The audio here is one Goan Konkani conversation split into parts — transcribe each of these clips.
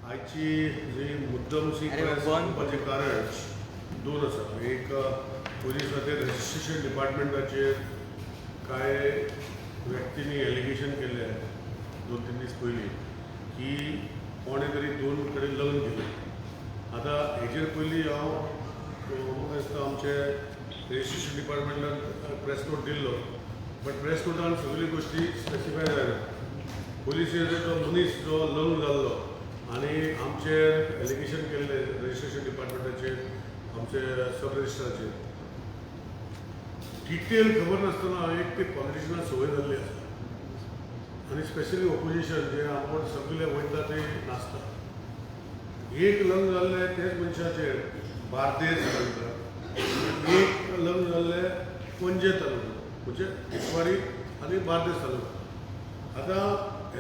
आयची जी मुद्दमशी प्रेस करपाचें कारण दोन आसा. एक, पयलीं आसा तें रजिस्ट्रेशन डिपार्टमेंटाचेर कांय व्यक्तींनी एलिगेशन केल्लें 2-3 दीस पयलीं की कोणें तरी दोन कडेन लग्न केलें. आतां हेजेर पयलीं हांव म्हाका दिसता आमचे रजिस्ट्रेशन डिपार्टमेंटान प्रेस नोट दिल्लो, बट प्रेस नोटान सगळ्यो गोश्टी स्पेसिफाय जायना. पोलीस तो मनीस जो लग्न जाल्लो आनी आमचेर एलिगेशन केल्लें रजिस्ट्रेशन डिपार्टमेंटाचेर, आमचे सब रजिस्ट्राचेर, डिटेल खबर नासतना एक ते पॉलिटिशनाक संवय जाल्ली आसा आनी स्पेशली ओपोजिशन जे आपूण सगळे वयता ते नासता. एक लग्न जाल्लें तेच मनशाचेर बार्देस तालुका, एक लग्न जाल्लें पणजे तालुका, म्हणजे तिसवाडी आनी बार्देस तालुका. आतां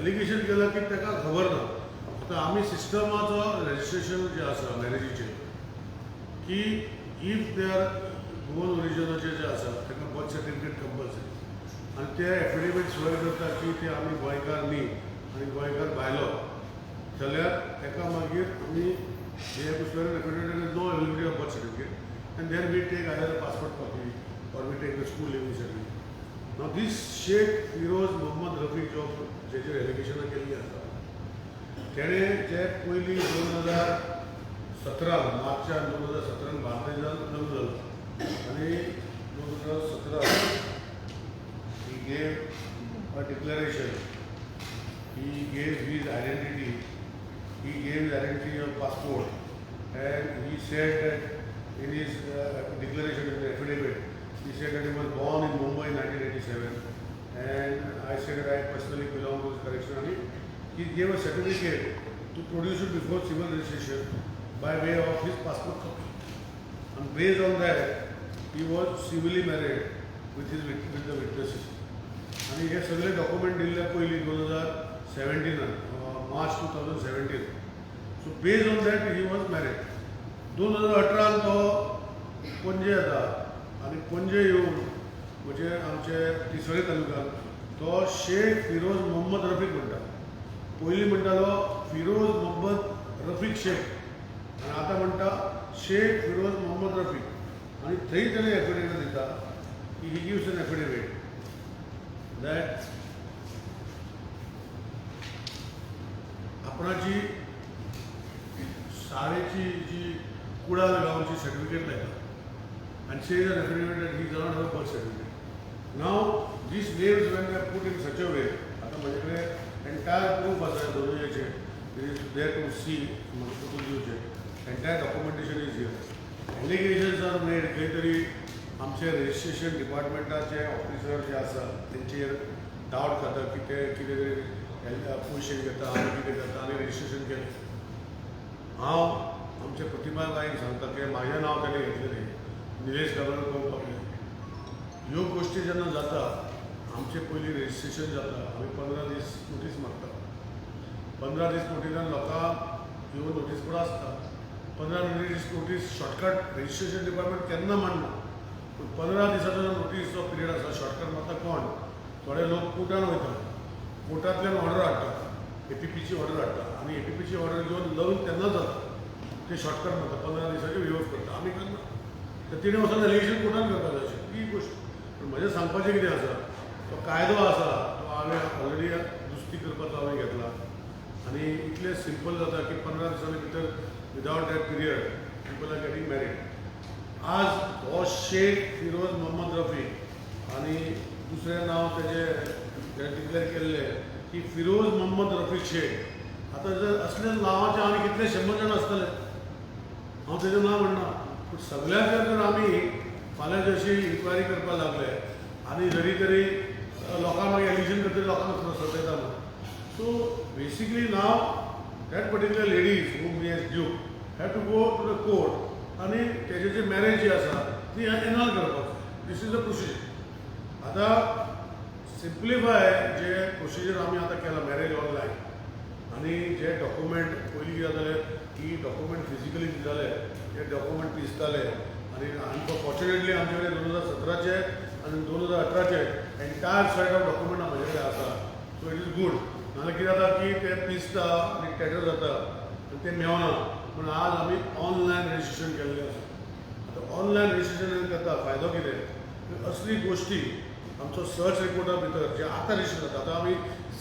एलिगेशन केलां की ताका खबर ना. आतां आमी सिस्टमाचो रजिस्ट्रेशन जें आसा मॅरेजीचें की if they are Goan ओरिजनाचे जे आसा ताका बर्थ सर्टिफिकेट कंपल्सरी आनी ते एफिडेवीट स्वेअर करता की ते आमी गोंयकार न्ही आनी गोंयकार भायलो जाल्यार ताका मागीर आमी they have to swear an affidavit, no availability of birth certificate, and then we take either a passport copy or we take the school leaving certificate. Now this Sheikh Firoz Mohammad Rafiq जो जेचेर एलिगेशनां केल्ली आसा, तेणें जे पयलीं 2017 मार्चान 2017 बार्देजान लग्न जालो आनी 2017 he gave a declaration, he gave his identity, he gave his identity of passport, and he said that in his declaration, in the affidavit, he said that he was born in Mumbai in 1987, and I said that I personally belong to this correction. And he gave a certificate to produce it before civil registration by way of his passport copy. And based on that, he was civilly married with the witnesses. आणि हे सगळे डॉक्युमेंट दिल्ले पयलीं 2017, March 2017. So based on that he was married. 2018 तो पणजे येता आनी पणजे येवन म्हणजे आमचे तिसवाडी तालुक्यान तो शेख फिरोज मोहम्मद रफीक म्हणटा. पयलीं म्हणटालो फिरोज मोहम्मद रफीक शेख आनी आतां म्हणटा शेख फिरोज मोहम्मद रफीक. आनी थंय तेणें एफिडेवीट दिता की he gives an affidavit that आपणाची शाळेची जी कुडाळ गांवची सर्टिफिकेट लायता and says an affidavit that he does not have a birth certificate. Now, these names when they are put in such a way, आतां म्हजे कडेन एंटायर प्रूफ आसा दोनूय हेचे, it is there to see. म्हाका फोटो दिवचे, entire documentation is here. Allegations are made खंय तरी आमचे रजिस्ट्रेशन डिपार्टमेंटाचे ऑफिसर जे आसा तेंचेर डावट खाता की ते कितें तरी पयशे घेता आनी कितें करता आनी रजिस्ट्रेशन केलें. हांव आमच्या प्रतिभा नायक सांगता की म्हाजें नांव ताणें घेतलें न्ही, निलेश काब्राल पळोवपाक. ह्यो गोश्टी जेन्ना जाता, आमचें पयलीं रजिस्ट्रेशन जाता, आमी 15 दीस नोटीस मारता. 15 दीस नोटिसान लोकांक येवन नोटीस बोर्ड आसता. 15 दीस नोटीस शॉर्टकट रजिस्ट्रेशन डिपार्टमेंट केन्ना मांडना, पूण 15 दिसाचो जो नोटीसचो पिरियड आसा, शॉर्टकट मारता कोण? थोडे लोक कोर्टान वयता, कोर्टांतल्यान ऑर्डर हाडटा, एपीपीची ऑर्डर हाडटा आनी एपीपीची ऑर्डर घेवन लग्न तेन्नाच जाता. ते शॉर्टकट मारता, 15 दिसाचे विरोध करता. आमी करना तर तिणें वचून एलिगेशन कोर्टान करपाक जाय अशें ही गोश्ट. पूण म्हजें सांगपाचें कितें आसा, तो कायदो आसा तो हांवें ऑलरेडी दुरुस्ती करपाचो हांवें घेतला आनी इतलें सिंपल जाता की 15 दिसांनी भितर without that period people are getting married. आज हो शेख फिरोज मोहम्मद रफीक आनी दुसरें नांव तेजें डिक्लेर केल्लें की फिरोज मोहम्मद रफीक शेख. आतां जर असले नांवाचे आनी कितले 100 जाण आसतले, हांव तेजें नांव म्हणना, पूण सगळ्यांचेर जर आमी फाल्यां जशी इन्क्वायरी करपाक लागले आनी जरी तरी लोकांक मागीर एलिगेशन करतरी लोकांक सतयता म्हणून. So basically now that particular ladies whom he has duped have to go to the court आनी तेजे जे मॅरेज जी आसा ती एनॉल करपाक जाय. This is the procedure. आतां सिम्प्लिफाय जे प्रोसिजर आमी आतां केलां मॅरेज ऑनलायन आनी जे डॉक्युमेंट पयलीं कितें जातालें की डॉक्युमेंट फिजिकली दिताले, ते डॉक्युमेंट पिसताले आनी अनफॉर्च्युनेटली आमचे कडेन 2017चे आनी 2018चे एंटायर सेट ऑफ डॉक्युमेंटां म्हजे कडेन आसा. So it is good. नाजाल्यार कितें जाता की ते पिसता आनी टेटर जाता आनी ते मेवना पूण आज आमी ऑनलायन रजिस्ट्रेशन केल्लें आसा. आतां ऑनलायन रजिस्ट्रेशन करता फायदो कितें, असली गोश्टी आमचो सर्च रिपोर्टा भितर जे आतां रजिस्टर जाता, आतां आमी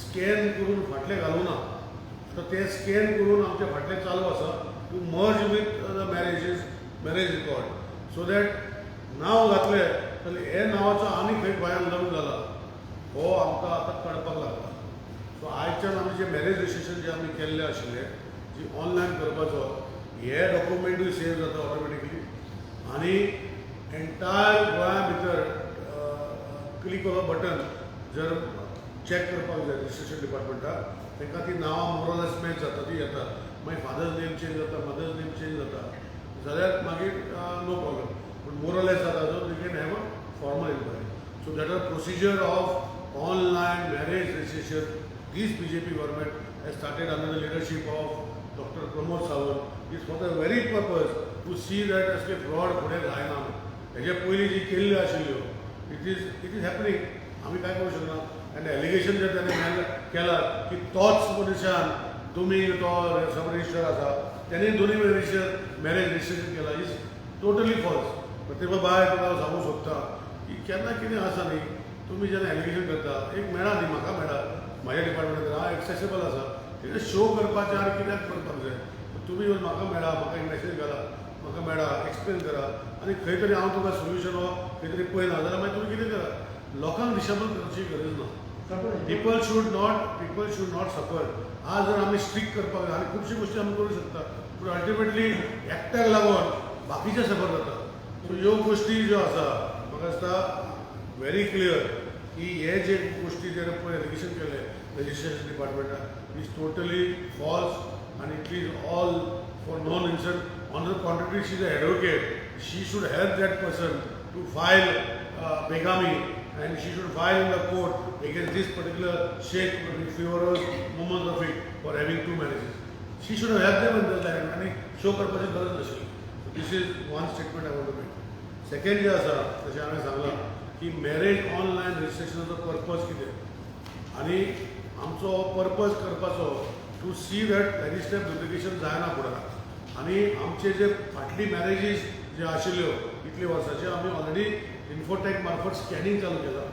स्कॅन करून फाटलें घालूना, आतां तें स्कॅन करून आमचे फाटलें चालू आसा to merge with the marriage record, so that नांव घातलें जाल्यार हे नांवाचो आनी खंय गोंयांत लग्न जाला हो आमकां आतां कळपाक लागता. सो आयच्यान आमी जे मॅरेज रजिस्ट्रेशन जे आमी केल्लें आशिल्लें जी ऑनलायन करपाचो, हे डॉक्युमेंटूय सेव जाता ऑटोमॅटिकली आनी एंटायर गोंया भितर क्लिक ऑफ अ बटन जर चॅक करपाक जाय रजिस्ट्रेशन डिपार्टमेंटाक, तांकां ती नांवां मोरलेस मॅच जाता ती येता. मागीर फादर्स नेम चेंज जाता, मदर्स नेम चेंज जाता जाल्यार मागीर नो प्रॉब्लम, पूण मोरलेस जाता so they can have a formal enquiry. So that are procedure of online marriage registration this BJP government has started under the leadership of Doctor Pramod Sawant is for the very purpose to see that असले फ्रॉड फुडें जायना. हेजे पयलीं जी केल्ल्यो आशिल्ल्यो, it is happening, आमी कांय करूं शकना. आनी एलिगेशन जर ताणें केलां की तोच मनशान तुमी तो सब रजिस्टर आसा तेणी दोनूय मॅरेज रजिस्ट्रेशन केलां, is totally false. प्रतिभा बाय, तुका हांव सांगूंक सोदता की केन्ना कितें आसा न्ही, तुमी जेन्ना एलिगेशन करता एक मेळा न्ही, म्हाका मेळा, म्हाज्या डिपार्टमेंटान हांव एक्सेसेबल आसा, कितें शो करपाचें आनी कित्याक करपाक जाय. तुमी येवन म्हाका मेळा, म्हाका एक मॅसेज घाला, म्हाका मेळा, एक्सप्लेन करा आनी खंय तरी हांव तुका सोल्युशन हो खंय तरी पळयना जाल्यार मागीर तुमी कितें करा, लोकांक डिशेबल करची गरज ना. People should not suffer. आज जर आमी स्ट्रिक्ट करपाक जाय आनी खुबश्यो गोश्टी आमी करूं शकता, पूण अल्टिमेटली एकट्याक लागून बाकीचे सफर जाता. सो ह्यो गोश्टी ज्यो आसा, म्हाका दिसता व्हेरी क्लियर की हे जे गोश्टी जे पळय एलिगेशन केले रजिस्ट्रेशन डिपार्टमेंटान is totally false आनी it is all for no reason. On the contrary, she is a advocate, she should help that person to file bigamy and she should file in the court against this particular Sheikh Firoz Mohammad Rafiq for having two marriages. She should have helped them in this line आनी शो करपाची गरज नाशिल्ली. This is one statement I want to make. Second जे आसा, तशें हांवें सांगलां की मॅरेज ऑनलायन रजिस्ट्रेशनाचो पर्पज कितें आनी आमचो हो पर्पज करपाचो to see that legislative duplication जायना फुडाराक. आनी आमचे जे फाटली मॅरेजीस जे आशिल्ल्यो इतले वर्साचे, आमी ऑलरेडी इन्फोटॅक मार्फत स्कॅनिंग चालू केलां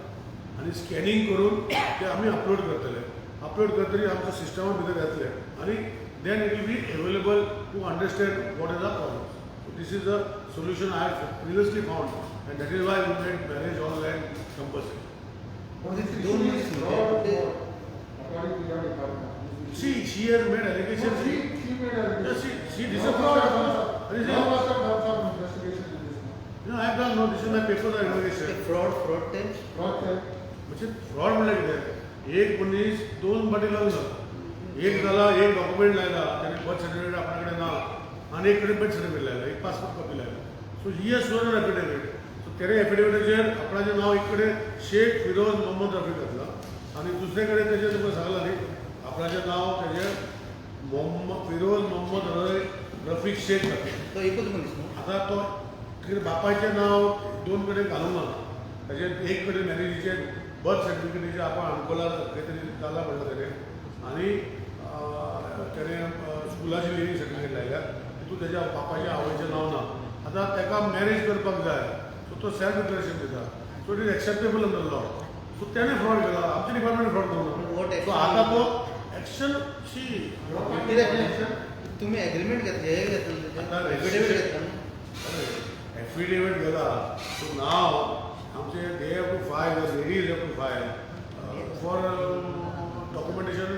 आनी स्कॅनिंग करून ते आमी अपलोड करतले. अपलोड करतकीर आमच्या सिस्टमा भितर येतले आनी then it will be available to understand what is the problem. This is the solution I have previously found and that is why we made marriage online compulsory. दोन मनीस म्हणते ते- According to your department. See, she has made allegations. No, she made allegations. Yes, she disapproved. This Now is, must have done some investigation in this. No, I have done, no, this is my paper of investigation. Fraud test. Fraud check. म्हणजे फ्रॉड म्हणल्यार कितें, एक मनीस दोन फाटी लग्न जाता, एक जाला, एक डॉक्युमेंट लायला त्याने, बर्थ सर्टिफिकेट आपल्या कडेन ना आनी एक कडेन बर्थ सर्टिफिकेट लायला, एक पासपोर्ट कॉपी लायला. So he has sworn affidavit. So तेणे एफिडेविटाचेर आपणाचें नांव एक कडेन शेख फिरोज मोहम्मद रफीक घातला आनी दुसरे कडेन तेजें तुका सांगलां न्ही, आपणाचें नांव तेजें मोहम्मद फिरोज मोहम्मद रफीक शेख घातलें. तो एकूच मनीस न्हू? आतां तो कितें बापायचें नांव दोन कडेन घालूंक ना. ताचेर एक कडेन मॅरेजीचेर बर्थ सर्टिफिकेटीचेर आपण अंकोला खंय तरी जाला म्हणटा तेणें आनी तेणें स्कुलाची लिव्हिंग सर्टिफिकेट लायल्या, तितून तेज्या बापायचें आवयचें नांव ना. आतां ताका मॅरेज करपाक जाय, सो तो सेल्फ डिक्लरेशन दिता, so it is acceptable in the law. So तेणें फ्रॉड केला, आमच्या डिपार्टमेंट फ्रॉड करूंक What ना. So action? आतां तो एक्शन सी कित्याक तुम्ही एग्रीमेंट घेतले, हे घेतलं, आता एफिडेविट घेतलं न्हू? एफिडेविट गेला. सो नाव आमचे they have to file, the ladies have to file for documentation,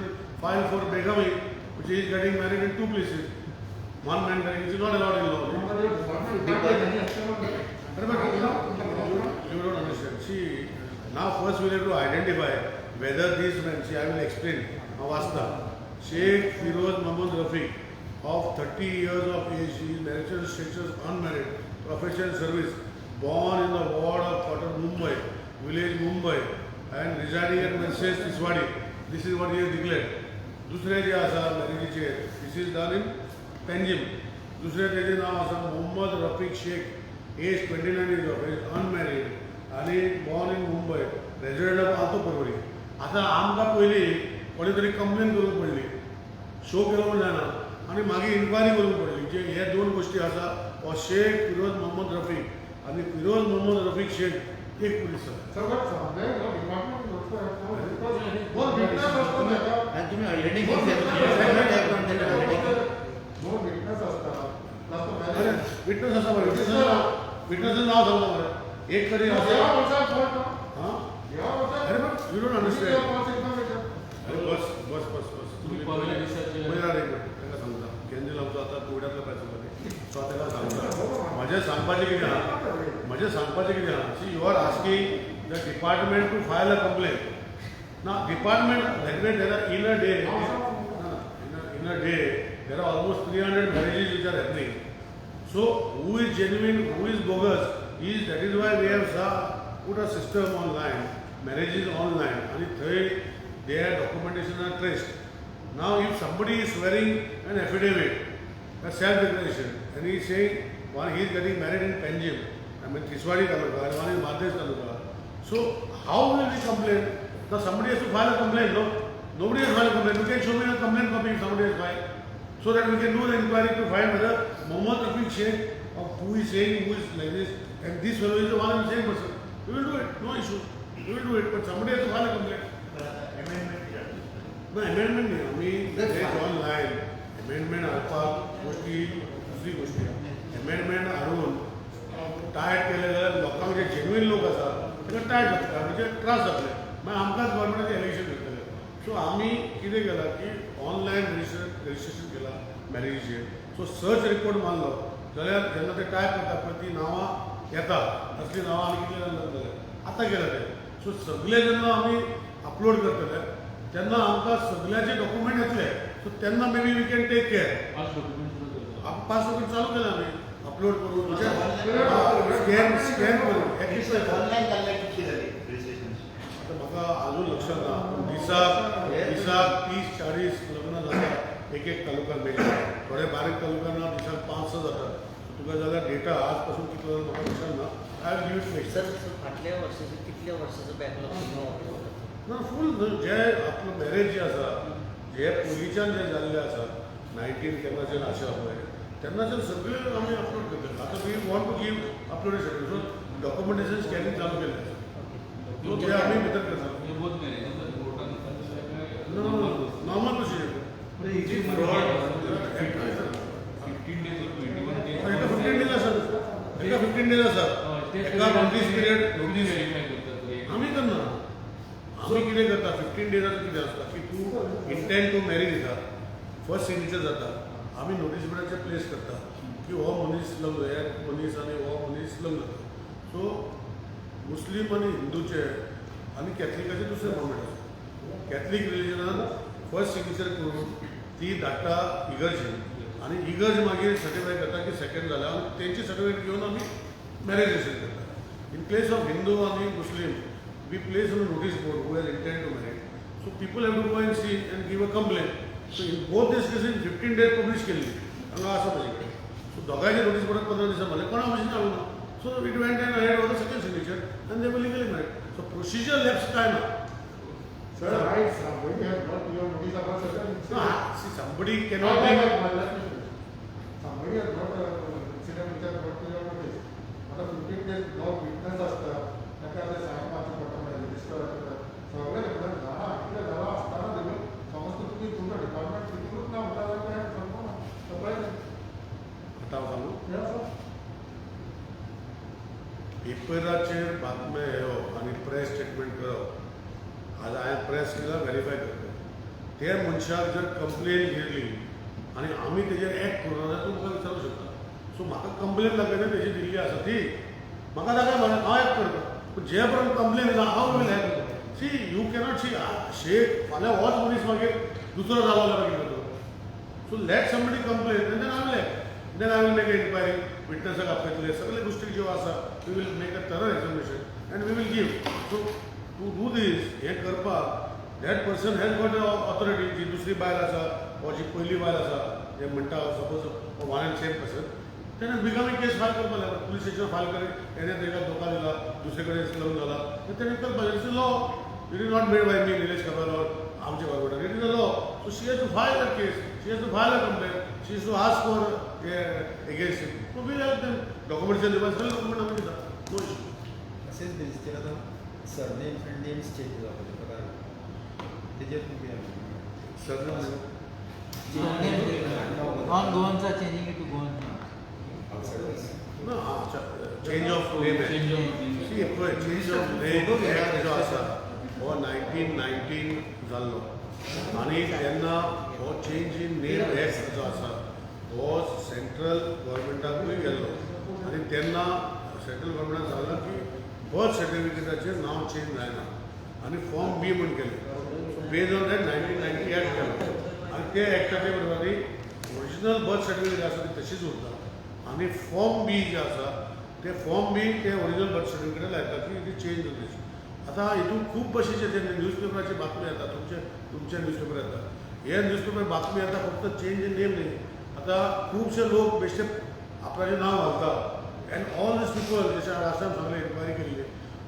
file for bigamy, which is getting married in two places. One man marriage is not allowed in law. But you don't understand. See, now first we have to identify whether these men, see, I will explain. हांव वाचता. Sheikh Firoz Mohammad Rafiq of 30 years of age, he is marital status unmarried, profession service, born in the ward of Quarter Mumbai, village Mumbai, and residing at Merces Tiswadi. This is what he has declared. दुसरे जे आसा मॅरेजीचे, this is done in Panjim. दुसरें तेजें नांव आसा Mohammad Rafiq Shaikh, age 29 years of age, unmarried आनी born in Mumbai, resident of Alto Porvorim. आतां आमकां पयलीं कोणी तरी कंप्लेन करूंक पडली, शो केलो म्हूण जायना. आनी मागीर इन्क्वायरी करूंक पडली जे हे दोन गोश्टी आसा. हो शेख फिरोज मोहम्मद रफीक आनी फिरोज मोहम्मद रफीक शेख एक पुलीस आसा. Sir, but somewhere your department is also at fault because दोन witness असतात ताका. आणि तुम्ही अल्रेडी दोन witness घेतले. दोन witness असतात. Plus the अरे marriage. Witness आसा मरे, विटनस विटनस नाव सांगता मरे एक तरी They आसा. are also at fault, no? हां. They are also at अरे पण you don't This is understand. your false information. अरे बस बस बस बस. तुम्ही पयल्या दिसाचे पयला एक मिनिट, ताका सांगता कॅन्सल आमचो आतां कोविडांतलो पॅच न्ही, सो आतां ताका सांगता म्हजें सांगपाचें कितें आहा, म्हजें सांगपाचें कितें आहा. See, you are asking the department to file a complaint ना. Department there are in a day, in a day there are almost 300 marriages which are happening. So who is genuine, who is bogus is, that is why we have put a system online, marriages online, आणि थंय their documentation are traced. Now if somebody is swearing an affidavit, a self declaration, and he is saying one, he is getting married in Panjim, I mean Tiswadi taluka, and one is Bardez taluka. So how will we complain? Now somebody has to file a complaint, no? Nobody has filed a complaint. You can show me a complaint copy if somebody has filed, so that we can do the inquiry to find whether Mohammad Rafiq Sheikh of who is saying who is like this and this fellow is the one and same person. We will do it, no issue. We will do it, but somebody has to file a complaint. ना, अमेंडमेंट न्ही, आमी ऑनलायन अमेंडमेंट हाडपाक गोश्टी दुसरी गोश्टी. अमेंडमेंट हाडून टायट केले जाल्यार लोकांक जे जेन्युइन लोक आसा तांकां टायट जातले, म्हणजे त्रास जातले. मागीर आमकांच गव्हर्मेंटाचें इलेक्शन करतले. सो आमी कितें केलां की ऑनलायन रजिस्ट्रेशन केलां मॅरेजीचेर. सो सर्च रिपोर्ट मारलो जाल्यार जेन्ना ते टायप करता पळय ती नांवां येता, असलीं नांवां आमी कितले जाण जातले आतां केलां तें. सो सगळे जेन्ना आमी अपलोड करतले तेन्ना आमकां सगळ्याचे डॉक्युमेंट येतले. सो तेन्ना maybe we can take care. पाच डॉक्युमेंट सुद्धा करता. पाच डॉक्युमेंट चालू केलं आमी अपलोड करून, म्हणजे स्कॅन स्कॅन करून हे कितले येता? ऑनलाईन जाल्ले कितली जाली रजिस्ट्रेशन? आता म्हाका अजून लक्षात ना, पूण दिसाक दिसाक 30-40 लग्न जातात एक एक तालुक्यात मेळटा. थोडे बारीक तालुक्यांना दिसाक 5-6 जातात. तुका जाल्यार डेटा आज पासून कितलो जालो म्हाका लक्षात ना. I will give it next. Sir, फाटल्या वर्साचे कितल्या वर्साचो बॅकलॉग तुमकां वापरता? ना, फूल जे आपलं मॅरेज जे आसा, जे पयलींच्यान जे जाल्ले आसा 19 केन्नाच्यान आशा पळय तेन्नाच्यान सगळे आमी अपलोड करतले. आतां we want to give upload certificate, so documentation scanning चालू केलें आसा. सो ते आमी भितर करता. हे both marriage कोर्टान normal procedure. 15 days or 21 days. एका 15 डेज आसा, एका 15 डेज आसा, एका नोटीस पिरियड नोटीस व्हेरीफाय करतात. आमी करना. आमी कितें करता, 15 डेजाचो कितें आसता की तूं इंटेंट टू मॅरी दिता, फर्स्ट सिग्नेचर जाता, आमी नोटीस बोर्डाचेर प्लेस करता की हो मनीस लग्न, हे मनीस आनी हो मनीस लग्न जाता. सो मुस्लीम आनी हिंदूचे आनी कॅथलिकाचे दुसरे फॉर्मेट आसा. कॅथलीक रिलिजनान फर्स्ट सिग्नेचर करून ती धाडटा इगर्जीन आनी इगर्ज मागीर सर्टिफाय करता की सेकंड जाल्या आनी तेंची सर्टिफिकेट घेवन आमी मॅरेज रजिस्टर करता. इन प्लेस ऑफ हिंदू आनी मुस्लीम, we place on a notice board who has intent to marry. So people have to go and see and give a complaint. So in both these cases, 15 days publish केल्ली हांगा आसा म्हजे कडेन. सो दोगांयचे नोटीस बोर्डार 15 दिसां मारले, कोणा भशेन हाडूं ना. So it went and ahead was the second signature and they were legally married. So procedure lapse काय ना. Sir, right, somebody has got your notice about certain No, incident. see, somebody No, cannot no, bring no, let me finish. Somebody has got a incident which has got to your notice. आता 15 days law witness असता, ताका ते सायन मारचे पडटा, रजिस्टर आसता, सगळें जाणां. इतलें जालां आसतना देखून समज तुमी तुमच्या डिपार्टमेंट तितूनच ना म्हणटा जाल्यार कांय समजना, सरप्रायज. आतां हांव सांगू. हें आसा. पेपराचेर बातम्यो येवप आनी प्रेस स्टेटमेंट करप, आज हांवें प्रेस केला व्हेरीफाय करता. ते मनशाक जर कंप्लेन गेली आनी आमी तेजेर एक्ट करूं जाल्यार तूं म्हाका विचारूंक शकता. सो म्हाका कंप्लेन दाखयता, तेजी दिल्ली आसा ती म्हाका दाखय, म्हाका हांव एक्ट करता. पूण जे पर्यंत कंप्लेन येता हांव will act. C, you cannot C Shaikh फाल्यां होच मनीस मागीर दुसरो जालो जाल्यार मागीर करतलो. So let somebody complain and then I will act, then I will make a inquiry. विटनसाक आपयतले, सगळे गोश्टी ज्यो आसा we will make a thorough examination and we will give. So to do this, हें करपाक that person has got authority. जी दुसरी बायल आसा वा जी पयली बायल आसा जे म्हणटा, suppose one and same person, तेणें बिगामी केस फायल करपाक जाय. पुलीस स्टेशन फायल करी तेणें ताका धोका दिला, दुसरे कडेन लग्न जाला तर तेणें करपाक जाय. It's law, it is not made by me, Nilesh Cabral, आमचे गव्हर्मेंटान. It is a law. So she has to file a case, she has to file a complaint. She She to ask for against him. So we help them. Documents दिवपाक, सगळे डॉक्युमेंट आमी दिता, नो इशू. तशेंच बेजिसचेर आतां सरनेम्स आनी नेम्स चेंज जावपाचे प्रकार, तेजेर तुमी कितें? Surname? Non Goans are changing it to Goan. ना, change of name. Change of name. C, पळय, चेंज ऑफ नेम एक्ट जो आसा हो 1919 जाल्लो आनी तेन्ना हो चेंज इन नेम एक्ट जो आसा हो सेंट्रल गव्हर्मेंटाकूय गेल्लो आनी तेन्ना सेंट्रल गव्हर्मेंटान सांगलां की बर्थ सर्टिफिकेटाचेर नांव चेंज जायना आनी फॉर्म बी म्हूण केलें. So based on that 1990 act केलो आनी त्या एक्टाच्या बरोबरी ओरिजिनल बर्थ सर्टिफिकेट आसा ती तशीच उरता आनी फॉर्म बी जे आसा ते फॉर्म बी ते ओरिजिनल बर्थ सर्टिफिकेट लायता की it is change दीस. आतां हितून खूब भशेचे ते न्यूजपेपराची बातमी येता, तुमचे तुमचे न्यूजपेपर येता, हे न्यूजपेपर बातमी येता, फक्त चेंज इन नेम न्ही. आतां खुबशे लोक बेश्टे आपणाचें नांव घालता एंड ऑल these people, जशें लास्ट टायम सांगलें, इन्क्वायरी केल्ली,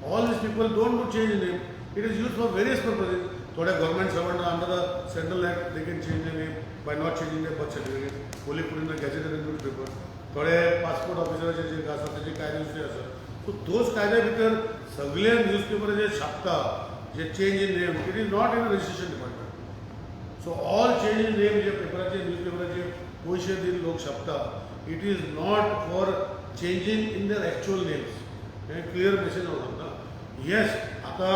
all these people don't do change name. It is use for various purposes. थोडे government servant under the central act, they can change the name by not changing the birth certificate, only put in the gazette and newspaper. थोडे पासपोर्ट ऑफिसराचे जे आसा तेजे कायदे दुसरे आसा. सो those कायद्या भितर सगळे न्यूजपेपर जे छापता जे change in name, it is not in registration department. So all change in name जे पेपराचे, न्यूजपेपराचे पयशे दिवन लोक छापता, it is not for changing in their actual names. हें क्लियर मेसेज हांव सांगता. येस, आतां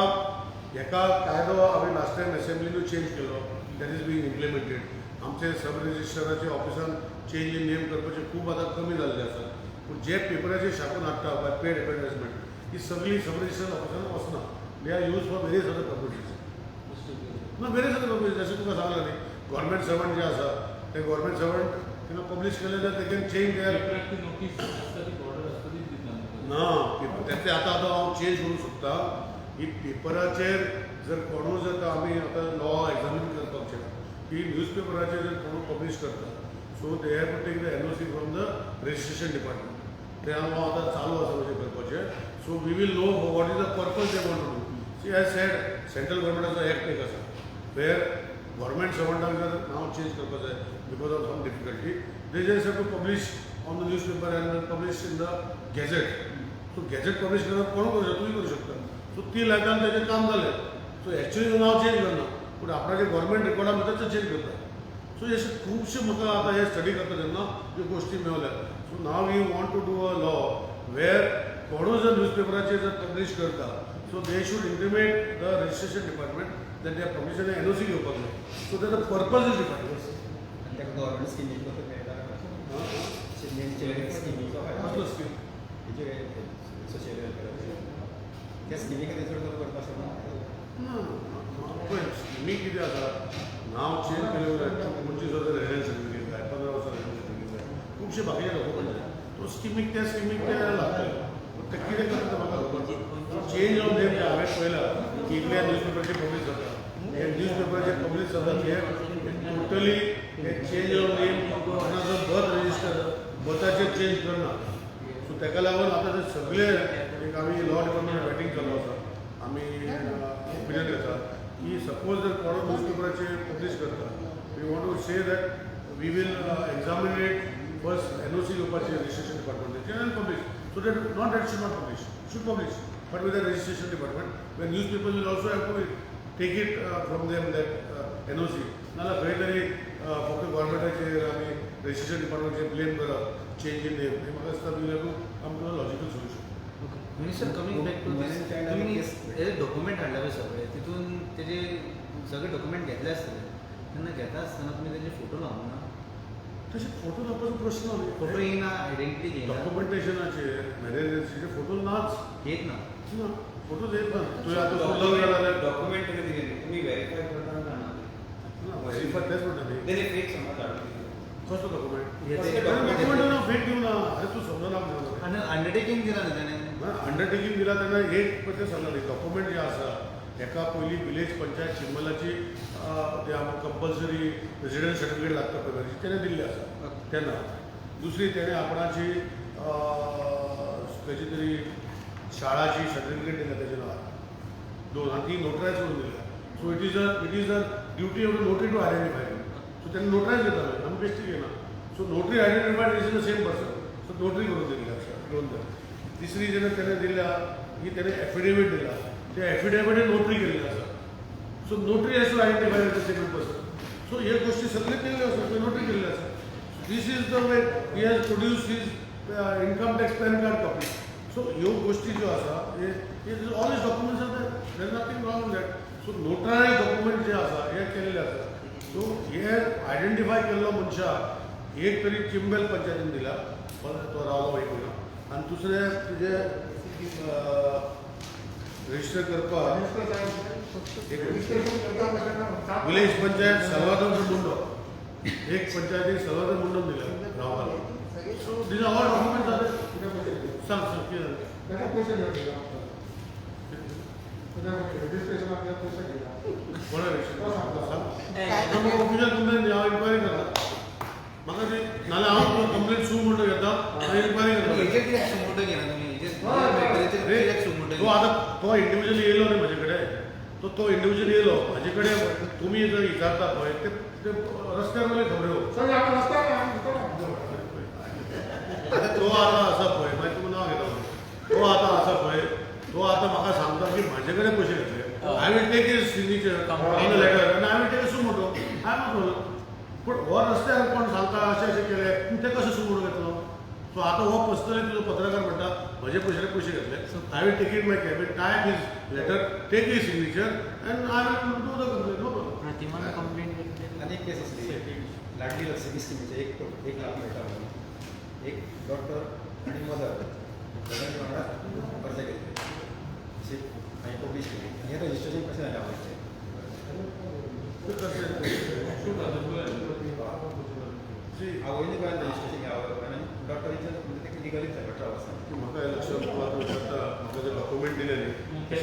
हेका कायदो आमी लास्ट टायम एसेंब्लीनूय चेंज केलो, that is being implemented. आमचे सब रजिस्ट्राराचे ऑफिसान चेंज इन नेम करपाचे खूब आतां कमी जाल्ले आसा, पूण जे पेपराचेर छापून हाडटा बाय पेड एडवर्टायजमेंट, ही सगळी सब रजिस्ट्रार ऑफिसान वचना. They are use for various other purposes. ना, वेरियस अदर पर्पजीस, जशें तुका सांगलां न्ही, गव्हर्मेंट सर्वंट जे आसा ते गव्हर्मेंट सर्वंट तिंगा पब्लीश केले जाल्यार they can change there. पेपराक ती नोटीस आसता, ती ऑर्डर आसता, तीच दिता न्हू. ना, तें आतां आतां हांव चेंज करूंक सोदता की पेपराचेर जर कोणूय जर आमी आतां लॉ एग्जामीन करपाक शकता की न्यूज पेपराचेर जर कोणूय पब्लीश करता, so they have to take the NOC from the registration department. तें हांव आतां चालू आसा म्हजें करपाचें. So we will know what is the purpose they want to do. See, I said, central गव्हर्मेंटाचो एक्ट एक आसा वेर गव्हर्मेंट सर्वंटाक जर नांव चेंज करपाक जाय because of some difficulty, they just have to publish on the newspaper and publish in the gazette. So gazette publish करप कोण करूं शकता, तुमी करूं शकता. सो ती लायता आनी तेजें काम जालें. सो एक्चुली नांव चेंज करना, पूण आपणाचे गव्हर्मेंट रेकॉर्डा भितर ते चेंज करता. सो अशे खुबशे म्हाका आतां हे स्टडी करता तेन्ना ह्यो गोश्टी मेवल्यात. So now we want to do a law where कोणूय जर न्यूजपेपराचेर जर पब्लीश करता, so they should intimate the registration department that they are publish, NOC घेवपाक जाय, so that the purpose is defined. आनी ताका गव्हर्मेंट स्किमीचो कसो मेळटा नेम चेंज स्किमीचो कसलो फायदो? स्कीम? हेजे सोशल वेलफेराचे त्या स्किमी खातीर चड तो करपाक शकना. ना, पळय, स्किमी कितें आसा, नांव चेंज केलें उपरांत 25 वर्सां रेजिडन्स सर्टिफिकेट जाय, 15 वर्सां रेजिडन्स सर्टिफिकेट जाय, खुबशे बाकीचे डॉक्युमेंट जाय. तो स्किमीक, त्या स्किमीक ते लागतले, पूण ते कितें करता तें म्हाका खबर ना. चेंज ऑफ नेम जे हांवें पळयलां की इतले न्यूज पेपराचे पब्लीश जाता, हे न्यूज पेपराचे पब्लीश जाता ते टोटली हे चेंज ऑफ नेम कोणाचो बर्थ रजिस्टर बर्थाचेर चेंज करना. सो ताका लागून आतां ते सगळे एक आमी लॉ डिपार्टमेंट मिटींग चालू आसा, आमी ओपिनियन घेता की सपोज जर कोण न्यूज पेपराचेर पब्लीश करता, we want to say that we will examine it first, NOC घेवपाची रजिस्ट्रेशन डिपार्टमेंटाचे आनी publish, so that not that should not publish, should publish, but with the registration department, when newspaper will also have to take it from them, that NOC. नाजाल्यार खंय तरी फक्त गव्हर्मेंटाचेर आनी रजिस्ट्रेशन डिपार्टमेंटाचेर ब्लेम करप चेंज इन नेम, हें म्हाका दिसता we have to come to a logical solution. Minister, coming back to Women and child तुमी case. हे डॉक्युमेंट हाडले पळय सगळे, तितून तेजे सगळे डॉक्युमेंट घेतले आसतले. तेन्ना घेता आसतना तुमी तेजे फोटो लावंक ना? तशें फोटो लावपाचो प्रश्न ना. फोटो येयना, आयडेंटिटी घेयना? डॉक्युमेंटेशनाचेर मॅरेजाचे फोटो नाच. घेत ना? ना, फोटो येत ना. तुवें आतां लग्न जालें जाल्यार डॉक्युमेंट कितें दिलें तुमी व्हेरीफाय करतना जाणा. ना, व्हेरीफाय तेच म्हणटा न्ही. तेणी फेक समज हाडून दिली. कसलो डॉक्युमेंट? हे डॉक्युमेंट ना, फेक दिवना. अरे, तूं समजना. आनी अंडरटेकींग दिला न्ही तेणें? अंडरटेकींग दिला तेन्ना एक पळय, तें सांगला न्ही, डॉक्युमेंट जे आसा हेका पयलीं विलेज पंचायत चिंबलाची ते आमकां कंपल्सरी रेजिडन्स सर्टिफिकेट लागता पळय, तेणें दिल्ली आसा तेन्ना. दुसरी, तेणें आपणाची खंयची तरी शाळाची सर्टिफिकेट दिल्या तेज्या नांवार, दोन, आनी ती नोटरायज करून दिल्या. So it is a duty of the notary to identify. So तेणें नोटरायज घेता, आमी बेश्टी घेना. So notary identified is the same person. So notary करून दिल्ली आसा दोन जाण. तिसरी जेन्ना तेणें दिल्या की तेणें एफिडेवीट दिला, त्या एफिडेविटे नोटरी केल्ली आसा. So notary has to identify the same person. So ह्यो गोश्टी सगळे केल्ल्यो आसा, त्यो नोटरी केल्ली आसा. This is the way he has produce his income tax PAN card copy. So ह्यो गोश्टी ज्यो आसा, all his documents are there, there nothing wrong in that. So notarize document जे आसा हे केल्ले आसा. सो हे आयडेंटिफाय केल्लो मनशाक एक तरी चिंबेल पंचायतीन दिला, तो रावलो एक म्हयनो, आनी दुसरें तुजें रजिस्टर करपाक एक विलेज पंचायत सल्वादोर मुंडो, एक पंचायतीक सल्वादोर मुंडो दिला रावपाक. So these are all documents are. सांग सांग कितें जालें? ताका पयशे घेवन दिला, रजिस्ट्रेशनाक पयशे घेयला. कोणा रजिस्टर सांग. ऑफिशियल कंप्लेन हांव इन्क्वायरी करता. म्हाका ती नाल्यार हांव कंप्लेन सू म्हणून घेता आनी इन्क्वायरी करता. हेजेर कित्याक सुमोटो घेना तुमी? हेजेर कित्याक सुमोटो? तो आतां तो इंडिविज्युअली येयलो न्ही म्हजे कडेन, तो तो इंडिविज्युअली येयलो म्हजे कडेन. तुमी जर विचारता पळय ते ते रस्त्यार वयले खबऱ्यो. आतां तो आतां आसा पळय, मागीर तुका नांव घेता. तो आतां आसा पळय, तो आतां म्हाका सांगता की म्हाजे कडेन पयशे घेतले. I will take his signature on the letter आनी I will take suo motu. I am not. पूण हो रस्त्यार कोण सांगता अशें अशें केलें, तें कशें सुमोटो घेतलो? सो आतां हो पर्सनली तुजो पत्रकार म्हणटा म्हजे पयशे पयशे घेतले. I will take it my cabin, type his letter, take his signature and I will do the complain. No problem. प्रतिमान कंप्लेंट केली. आनी एक केस आसली लाडली लक्ष्मी स्किमीचे, 1 लाख मेळटा म्हणून एक डॉटर आनी मदर दोगांय वांगडा अर्ज केल्ले, अशी हांवें पब्लीश केली आनी हें रजिस्ट्रेशन कशें जालें आवयचें? आवयनूय गोंयांत रजिस्ट्रेशन आवय आनी डॉटरीचें म्हणजे तें लिगली जालें 18 वर्सां. म्हाका हें लक्षात, तूं आतां विचारता, म्हाका ते डॉक्युमेंट दिले न्ही. ती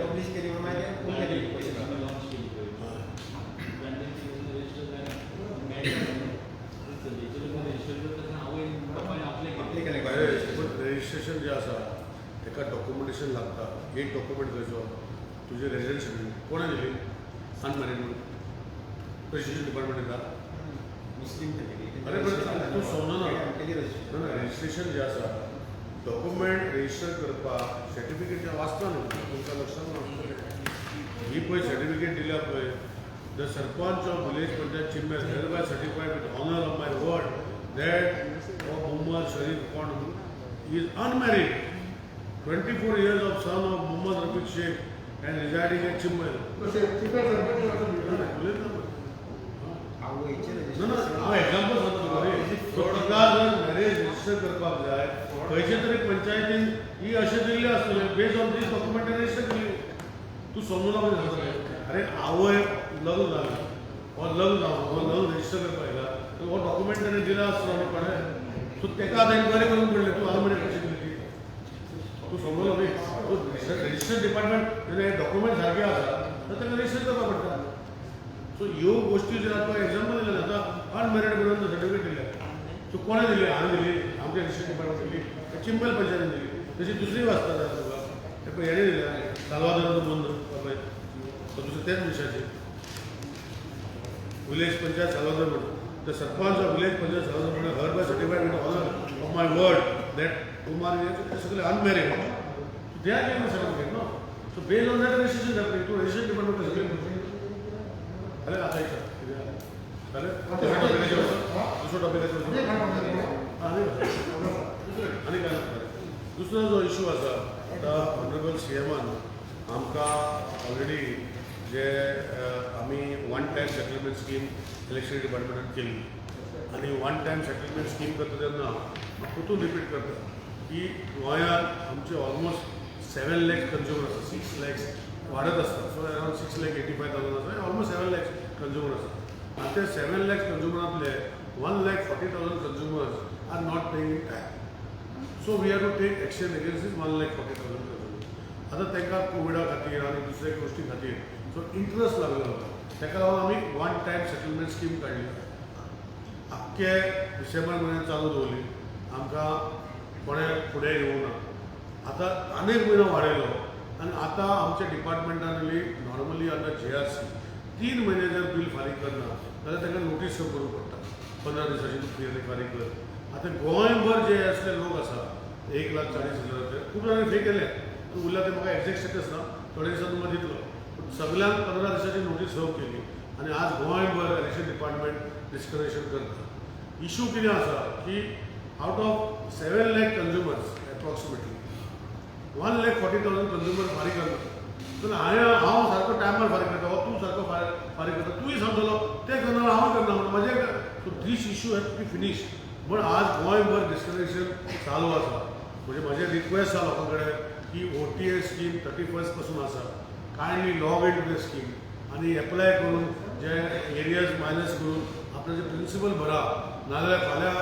पब्लीश केली म्हणून मागीर तें उरलें पयशे मेळना. लॉन्च केली पळय, रजिस्टर जायना, चलयेचें लग्न रजिस्टर करता तेन्ना आवय बापायन आपलें आपलें केलें. केलें. पूण रजिस्ट्रेशन जें आसा तेका डॉक्युमेंटेशन लागता. एक डॉक्युमेंट खंयचो? तुजें रेजिडेंट सर्टिफिकेट. कोणें दिली अनमॅरीड म्हणून? रजिस्ट्रेशन डिपार्टमेंट दिता? मुस्लीम फॅमिली. अरे पण तूं समजना. केली रजिस्ट्रेशन. ना, रजिस्ट्रेशन जें आसा डॉक्युमेंट रजिस्टर करपाक सर्टिफिकेट जें वाचता न्हू, तुमकां लक्षात ना. ही पळय सर्टिफिकेट दिल्या पळय, the sarpanch of village panchayat Chimbel hereby certified with honour of my word that of Mohammad Sharif कोण is unmarried, 24 years of son of Mohammad Rafiq Sheikh and residing at Chimbel. आवयचें ना ना, रजिस्ट्रेशन. हांव एक्झाम्पल सांगता तुका रे. सो तिका जर मॅरेज रजिस्टर करपाक जाय, खंयचे तरी पंचायतीन ही अशें दिल्लें आसतलें, based on this document register केली. तूं समजून लागून सांगता. अरे आवय लग्न जालें, हो लग्न जावन हो लग्न रजिस्टर करपाक येयला, तर हो डॉक्युमेंट ताणें दिला आसतलो न्ही कोणें. सो तेका आतां इन्क्वायरी करून पडलें, तूं अनमॅरीड कशें दिली ती? तूं समजलो न्ही? सो रजिस्टर डिपार्टमेंट हे डॉक्युमेंट सारके आसा तर ताका रजिस्टर करपाक पडटा. सो ह्यो गोश्टी ज्यो आतां एग्जाम्पल दिलें, आतां अनमॅरीड म्हणून सर्टिफिकेट दिल्या. सो कोणें दिली? हांवें दिली? आमच्या रजिस्टर डिपार्टमेंट दिली, चिंबल पंचायतीन दिली. तशी दुसरी वाचता तुका, ते पळय हेणें दिल्या साल्वादोराचो बंद पळय, तो दुसरें तेच मनशाचे विलेज पंचायत साल्वादोर म्हणून. The sarpanch of village panchayat Salvador म्हणून hereby certified with honour of my word that Kumar हे सगळे unmarried. They are giving certificate no. So based on that registration जातली. तूं रजिस्ट्रेशन डिपार्टमेंट सगळें जालें. आतां विचार कितें जालें? दुसऱ्या टॉपिकाचेर वचूं, दुसरो टॉपिकाचेर वचूं. आनी आनी काय ना. दुसरो जो इशू आसा, आतां ऑनरेबल सी एमान आमकां ऑलरेडी जे आमी one time settlement scheme electricity डिपार्टमेंटान केल्ली आनी वन टायम सेटलमेंट स्कीम करता तेन्ना हांव परतून रिपीट करता की गोंयांत आमचे ऑलमोस्ट 7 लॅक्स कंज्युमर आसा, 6 लॅक्स वाडत आसता. So around 6,85,000 आसा, ऑलमोस्ट 7 लॅक्स कंज्युमर आसा. आनी ते 7 lakhs कंज्युमरांतले 1,40,000 consumers are not paying in time. So we have to take action against this 1,40,000 consumer. आतां तांकां कोविडा खातीर आनी दुसऱ्या गोश्टी खातीर सो इंट्रस्ट लागलेलो आसा. ताका लागून आमी वन टायम सेटलमेंट स्कीम काडली. आख्खे डिसेंबर म्हयन्यात चालू दवरली. आमकां कोणें फुडें येवंक ना. आतां आनीक म्हयनो वाडयलो आनी आतां आमच्या डिपार्टमेंटान नॉर्मली अंडर जीआरसी 3 म्हयने जर बील फारीक करना जाल्यार तांकां नोटीस सर्व करूंक पडटा. 15 दिसांची तूं फी फारीक कर. आतां गोंयभर जे असले लोक आसा 1,40,000 खूब जाणांनी फी केले, उरल्या ते म्हाका एक्झॅक्ट स्टेटस ना, थोडे दिसांनी तुमकां दितलो. पूण सगळ्यांक 15 दिसांची नोटीस सर्व केली आनी आज गोंयभर इलेक्शन डिपार्टमेंट डिस्कनेक्शन करता. इशू कितें आसा की out of 7 lakh consumers approximately 1,40,000 consumer फारीक करना. तर हांव सारको टायमार फारीक करता, हो तूं सारको फारीक करता, तूंय सांगतलो तें करना, हांव करना म्हणून म्हजें. So this issue has to be finish. म्हण आज गोंयभर डिस्कनेक्शन चालू आसा. म्हणजे म्हजें रिक्वेस्ट आसा लोकां कडेन की OTA scheme 31 पासून आसा, kindly log in to the scheme आनी एप्लाय करून जे एरियर्स मायनस करून आपल्याचे प्रिंसिपल भरा. नाजाल्यार फाल्यां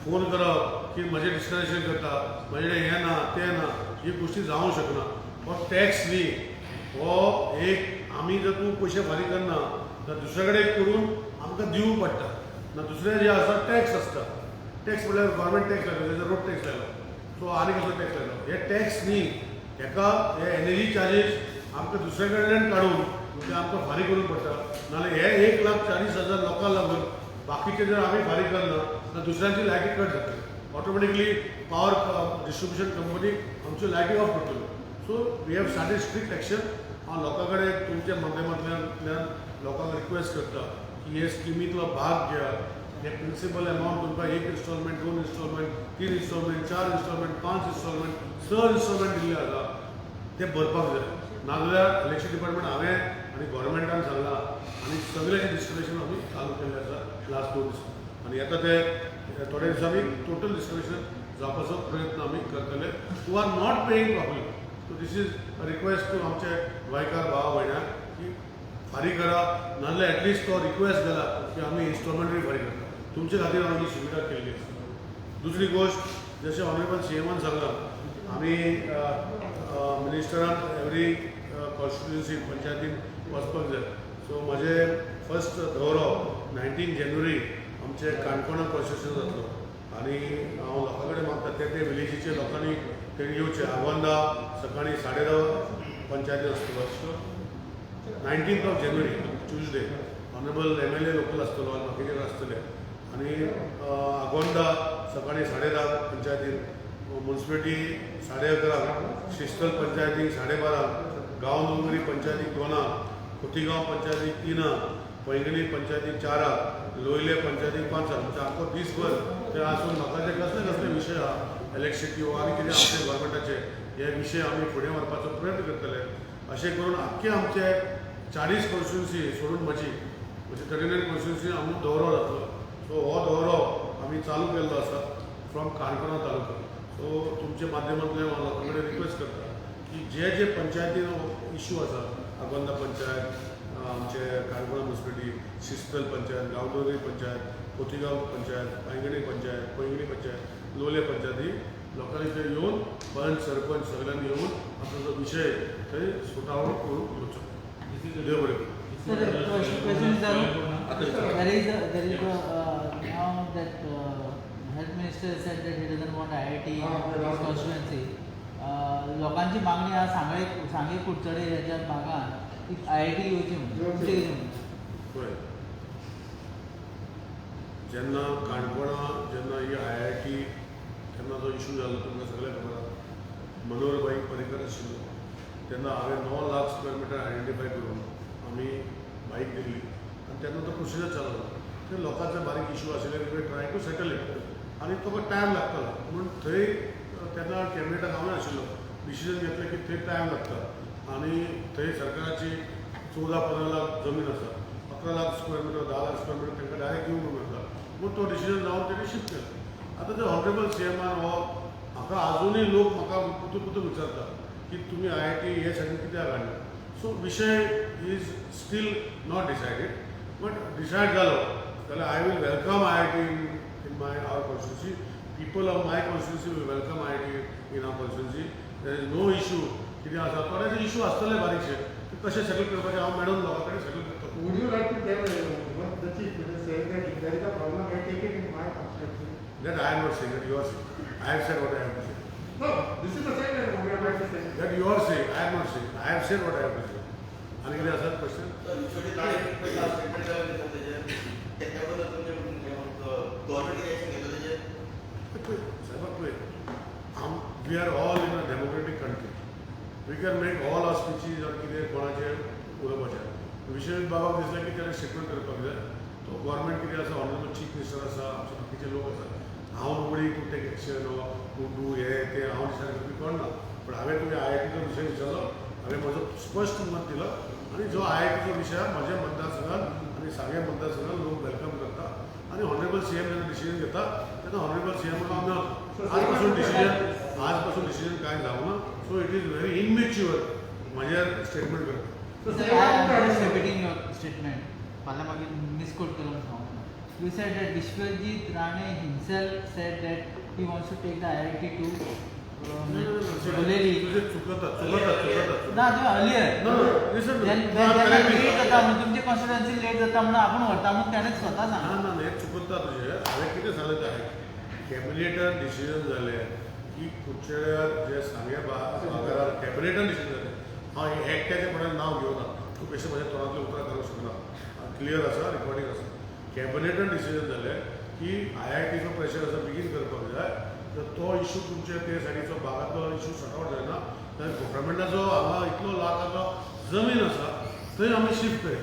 फोन करप की म्हजें डिस्कनेक्शन करता, म्हजें हें ना तें ना, ही गोश्टी जावंक शकना. हो टॅक्स न्ही, हो एक आमी जर तूं पयशे फारीक करना जाल्यार दुसरे कडेन करून आमकां दिवंक पडटा. ना दुसरें जें आसा टॅक्स आसता, टॅक्स म्हणल्यार गव्हर्मेंट टॅक्स लायलो, तेजो रोड टॅक्स लायलो, सो आनी कसलो टॅक्स लायलो. हे टॅक्स न्ही, हेका हे एनर्जी चार्जीस आमकां दुसरे कडल्यान काडून ते आमकां फारीक करूंक पडटा. नाजाल्यार हे 1,40,000 लोकांक लागून बाकीचे जर आमी फारीक करना जाल्यार दुसऱ्यांची लायटी कट जातली, ऑटोमॅटिकली पावर डिस्ट्रिब्युशन कंपनी आमच्यो लायटी ऑफ करतल्यो. So we have started strict action. हांव लोकां कडेन तुमच्या माध्यमांतल्यान लोकांक रिक्वेस्ट करता की हे स्किमींतलो भाग घेया. हे प्रिंसिपल अमावंट तुमकां 1 instalment, 2 instalment, 3 instalment, 4 instalment, 5 instalment, 6 instalment दिल्ले आसा, ते भरपाक जाय. नाजाल्यार इलेक्शन डिपार्टमेंट हांवें आनी गव्हर्मेंटान सांगलां आनी सगळ्यांचें डिस्कनेक्शन आमी चालू केल्लें आसा लास्ट 2 दिसांनी आनी येता ते थोड्या दिसांनी टोटल डिस्कनेक्शन जावपाचो प्रयत्न आमी करतले. Who are not paying properly. So this is a request to आमचे गोंयकार भाव भयणांक की फारीक करा, नाजाल्यार एटलिस्ट तो रिक्वेस्ट जाला की आमी इन्स्टॉलमेंटूय फारीक करता. तुमचे खातीर हांव ही सुविधा केल्ली आसा. दुसरी गोश्ट, जशें ऑनरेबल सीएमान सांगलां, आमी मिनिस्टरान एवरी कॉन्स्टिट्युएन्सी पंचायतीन वचपाक जाय. सो म्हजें फर्स्ट दौरो 19 जानेवारी आमचे काणकोणा कॉन्स्टिट्युएन्सी जातलो आनी हांव लोकां कडेन मागता ते ते विलेजीचे लोकांनी तेणी येवचें. आगोंदा सकाळीं 10:30 पंचायतीन आसतलो 19 जानेवारी ट्युजडे. ऑनरेबल MLA local आसतलो आनी बाकीचे आसतले. आनी आगोंदा सकाळीं 10:30 पंचायतीन, मुन्सिपालिटी 11:30, शिस्तल पंचायतीक 12:30, गांवडोंगरी पंचायतीक 2, खोतीगांव पंचायतीक 3, पैंगणी पंचायतीक 4, लोयले पंचायतीक 5. म्हणजे आख्खो दीसभर ते आसून म्हाका ते कसले कसले विशय आहा इलेक्ट्रिसिटी आनी कितें आमचे गव्हर्मेंटाचे हे विशय आमी फुडें व्हरपाचो प्रयत्न करतले. अशें करून आख्खे आमचे 40 कॉन्स्टिट्युएन्सी सोडून म्हजी म्हणजे 39 कॉन्स्टिट्युएन्सी आमचो दौरो जातलो. सो हो दौरो आमी चालू केल्लो आसा फ्रॉम काणकोणा तालुका. सो तुमच्या माध्यमांतल्यान हांव लोकां कडेन रिक्वेस्ट करता की जे जे पंचायतीन इशू आसा, आगोंदा पंचायत, आमचे काणकोणा मुन्सिपालिटी, शिस्तल पंचायत, गांवडोंगरी पंचायत, खोतीगांव पंचायत, पांयगणी पंचायत, पैंगणी पंचायत, लोले पंचायती, लोकांनी थंय येवन पंच सरपंच सगळ्यांनी येवन आपलो जो विशय थंय सुटावो करून घेवचो. देव बरें करूं. Sir, question is there is now that health minister said that he doesn't want IIT in his constituency. लोकांची मागणी आहा सांगळे सांगे कुडचडे ह्याच्या भागान की IIT येवची म्हणून. तुमचें कितें म्हणणें? पळय, जेन्ना काणकोणा जेन्ना ही IIT तेन्ना जो इशू जालो तुमकां सगळ्यांक खबर आसा, मनोहर भाई पर्रीकर आशिल्लो तेन्ना हांवें 9 लाख स्क्वेअर मिटर आयडेंटिफाय करून आमी बाईक दिल्ली आनी तेन्ना तो प्रोसिजर चालू जालो. ते लोकांचे बारीक इशू आशिल्ले, we try to settle it आनी तुका टायम लागतालो म्हूण थंय तेन्ना कॅबिनेटाक हांव आशिल्लो, डिसिजन घेतलें की थंय टायम लागता आनी थंय सरकाराची 14-15 लाख जमीन आसा, 11 lakh square metre, 10 lakh square metre तांकां डायरेक्ट दिवंक मेळटा म्हूण तो डिसिजन जावन तेणी शिफ्ट केलो. आतां ते ऑनरेबल सीएमान हो म्हाका आजुनूय लोक म्हाका पुतू पुतू विचारता की तुमी IIT हे सायडीन कित्याक हाडलें. सो विशय is still not decided, but decide जालो जाल्यार I will welcome IIT in my our constituency. People of my constituency will welcome IIT in our constituency. There is no issue. कितें आसा थोडेशे इशू आसतले बारीकशे, ते कशें सेटल करपाचें हांव मॅडम लोकां कडेन सेटल करतलो. Would you like to tell what the chief minister saying that if there is a problem, I take it in my constituency? That I am not saying, that you are saying. I have said what I have to say. No, this is the same that we are trying to say. That you are saying, I am not saying. I have said what I have to say. आनी कितें आसा क्वेश्चन? गव्हर्मेंट कितें एक्शन घेतलं तेजेर? पळय साहेबा, पळय, आम we are all in a democratic country. We can make all our speeches or कितें कोणाचें उलोवपाचें. विश्वजीत बाबाक दिसलें की ताणें स्टेटमेंट करपाक जाय. तो गव्हर्मेंट कितें आसा, ऑनरेबल चीफ मिनिस्टर आसा, आमचे बाकीचे लोक आसा. हांव nobody to take action or to do हें तें, हांव डिसायड करपी कोण ना. पण हांवें तुमी आयआयटीचो विशय विचारलो, हांवें म्हजो स्पश्ट मत दिलो आनी जो आयआयटीचो विशय आहा म्हज्या मतदारसंघात आनी सांगें मतदारसंघात लोक welcome करता आनी ऑनरेबल सीएम जेन्ना डिसिजन घेता तेन्ना ऑनरेबल सीएम हांव मेळटा. आजपासून डिसिजन कांय जावना. So it is very immature म्हजेर स्टेटमेंट करता. Sir, I am just repeating your statement. फाल्यां मागीर मिसकोट केलो म्हणून सांगू. You said that Vishwajit Rane himself said that he wants to take the IIT to Guleri. तुझे चुकता, चुकता, चुकता. ना, तुम्ही earlier. No, no, listen to me. Late जाता म्हणून, तुमची कॉन्स्टिट्युएन्सी लेट जाता म्हणून आपूण व्हरता म्हणून त्यानेच स्वता ना. सांगला. ना, हे चुकता तुझे. हांवें कितें सांगलें तें आयक. कॅबिनेटान डिसिजन जालें की कुडचड्यार जे सांगें भागार कॅबिनेटान डिसिजन जालें. हांव एकट्याचें कोणाचें नांव घेवना. तूं कशें म्हज्या तोंडांतलें उतरां घालूंक शकना. क्लियर आसा, रिकॉर्डिंग आसा. कॅबिनेटान डिसिजन जालें की आयआयटीचो प्रेशर आसा, बेगीन करपाक जाय. तर तो इशू तुमचे ते सायडीचो भागांतलो इशू सॉर्ट आवट जायना जाल्यार गव्हर्मेंटाचो हांगा इतलो लाखाचो जमीन आसा, थंय आमी शिफ्ट करया.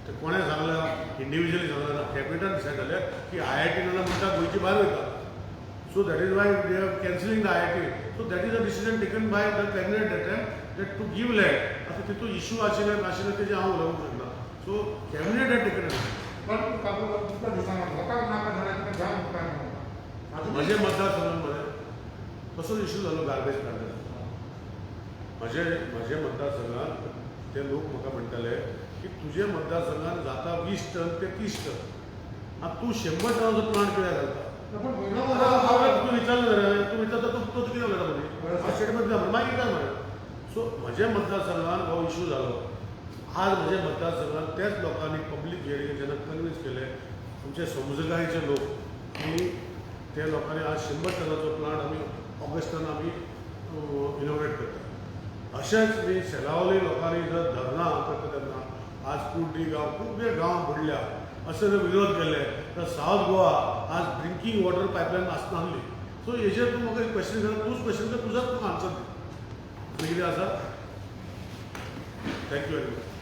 ते कोणें सांगलां? इंडिविज्युअली सांगलां ना. कॅबिनेटान डिसायड जालें की आयआयटी नाल्यार म्हणटा गोंयची भायर वयता. So that is why they are cancelling the IIT. So that is a decision taken by the cabinet that time, that to give land. आतां तितून इशू आशिल्ले नाशिल्ले तेजें हांव उलोवंक शकना. So cabinet had taken. पण तातूंत तुमकां दिसना लोकांक नाका जाल्यार तुका जाय मुखार म्हणटा. म्हजे मतदारसंघात मरे तसोच इशू जालो गार्बेज प्लांटाचो. म्हजे मतदारसंघात ते लोक म्हाका म्हणटाले की तुजे मतदारसंघात जाता 20 टन ते 30 टन, आतां तूं 100 टनाचो प्लांट कित्याक घालता? पण म्हयनो. हांवें तूं विचारलें रे, तूं विचारता, तूं तो कितें उलयता मदीं स्टेटमेंट दिता मरे, मागीर कितें मरे. सो म्हज्या मतदारसंघात हो इशू जालो. आज म्हज्या मतदारसंघात त्याच लोकांनी पब्लीक हियरिंग जेन्ना कन्विन्स केले आमचे समजकायेचे लोक की ते लोकांनी आज 100 टनाचो प्लांट आमी ऑगस्टान आमी इनोग्रेट करता. अशेंच मी सेलावली लोकांनी जर धरणां करता तेन्ना आज कुर्डी गांव, खूबे गांव बुडल्या. अशें जर विरोध केले तर सावथ गोवा आज ड्रिंकींग वॉटर पायपलायन आसनासली. सो हेजेर तूं म्हाका क्वेश्चन कर, तूंच क्वेश्चन कर, तुजोच तुका आन्सर दी. आनी कितें आसा? Thank you very much.